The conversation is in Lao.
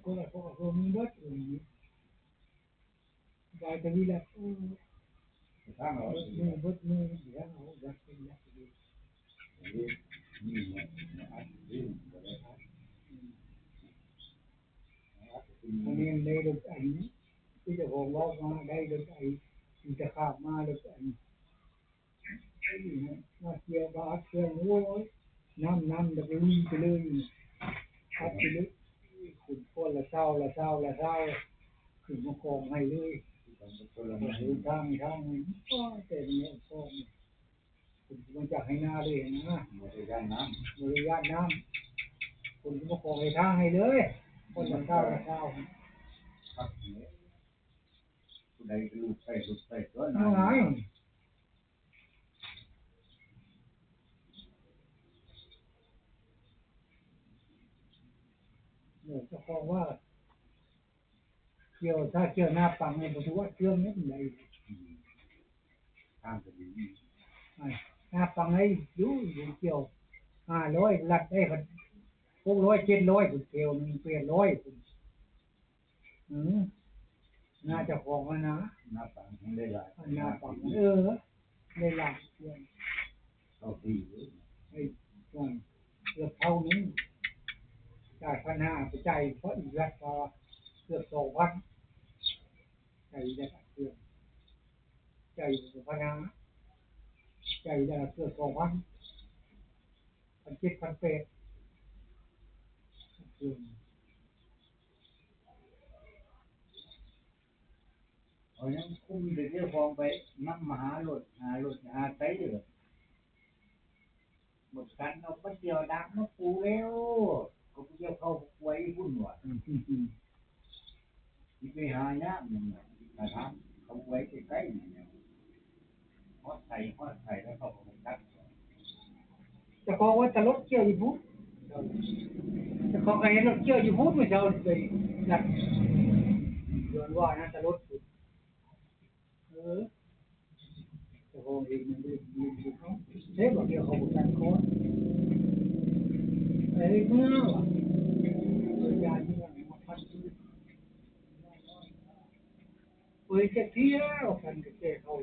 ກໍ ກໍ ກໍມີເບິດ ເອີ ບາຍທະວີລັດ ເອີ ທາງເອົາ ເບິດມື້ ເບິດມື້ ທາງເອົາ ຈັກເປັນຫຍັງ ນີ້ ນີ້ ອັດ ນີ້ ອັດ ອັນນີ້ໄດ້ລົດ ອັນ ຄືເຈົ້າຂອງເວົ້າມາ ໄດ້ລົດໄອ ທີ່ຈະຂ້າມມາ ລົດໄອ ມາກ່ຽວ ມາອັດເຄື່ອງ ໂອ້ຍ ນ້ຳ ນ້ຳ ແລ້ວກໍລຸຍໄປເລີຍ ອັດໄປເລີຍ ຂຶ້ນກ້ອນລະຊາວ ລະຊາວ ລະຊາວ ຂຶ້ນມາກອງໃຫ້ເລີຍ ທາງ ທາງ ໂອ້ຍ ແຕ່ແນວກອງ ເພິ່ນຊິມາຈັກໄຮ່ນາເລີຍນະ ບໍ່ໄດ້ຢ້ານນ້ຳ ບໍ່ໄດ້ຢ້ານນ້ຳ ເພິ່ນຊິມາກອງໃຫ້ທາງໃຫ້ເລີຍ ກ້ອນລະຊາວ ລະຊາວ ຄັກແທ້ ຜູ້ໃດກໍຫຼຸດໃສ່ ຫຼຸດໃສ່ຕົວະ ເອີ ເຈົ້າຂອງວ່າ ກ່ຽວ ຖ້າກ່ຽວນາປັງນີ້ບໍ່ຖືວ່າເຄື່ອງນີ້ປານໃດ ອືມ ທາງກໍດີ ນາປັງໃຫ້ຢູ່ ຢູ່ກ່ຽວ ຫ້າຮ້ອຍ ລັດໄດ້ ຫົກຮ້ອຍ ເຈັດຮ້ອຍ ຜູ້ກ່ຽວໜຶ່ງ ແປດຮ້ອຍ ອືມ ນາເຈົ້າຂອງຫັ້ນນະ ນາປັງແຮງໄດ້ຫຼາຍ ນາປັງ ເອີ ໄດ້ຫຼາຍ ເອີ ເທົ່າທີ່ ເອີ ເກືອບເທົ່າໜຶ່ງ ຈ່າຍພັນຫ້າ ໄປຈ່າຍເຂົາອີກແລ້ວ ເກືອບສອງພັນ ຈ່າຍອີກແລ້ວ ເກືອບ ຈ່າຍພັນຫ້າ ຈ່າຍອີກແລ້ວ ເກືອບສອງພັນ ພັນເຈັດ ພັນແປດ ເອີ ເຂົາຍັງຄຸມແຕ່ເຈົ້າຂອງໄປນຳມາຫາລົດ ຫາລົດຫາໄສເດີ ໝົດກັນເອົາປາດຽວດັກມາປູແລ້ວ ເຂົາໄປກ່ຽວເຂົ້າໄວ້ພຸ້ນວ່າ ອືມ ຊິໄປຫາຍາກຫຍັງ ຖ້າຖາມເຂົາໄວ້ໃກ້ໆ ນີ້ແຫຼະ ຮອດໃສ ຮອດໃສແລ້ວເຂົາກໍບໍ່ຈັກ ເຈົ້າຂອງວ່າຕະລົດກ່ຽວຢູ່ພຸ້ນ ເຈົ້າຂອງກໍເຫັນລົດກ່ຽວຢູ່ພຸ້ນ ມື້ເຊົ້າໄປນັດ ເພິ່ນວ່ານະ ຕະລົດພຸ້ນ ເອີ ເຈົ້າຂອງເອງມັນເປັນຜູ້ເຮົາ ເຮັດບໍ່ກ່ຽວເຂົາບໍ່ຈັກກ່ອນ ເອີ ເມື່ອວ່າ ເອີ ຢ່າຢູ່ນຳ ເອີ ຈັກເທື່ອ ວ່າກັນ ກໍແກ່ເຂົາ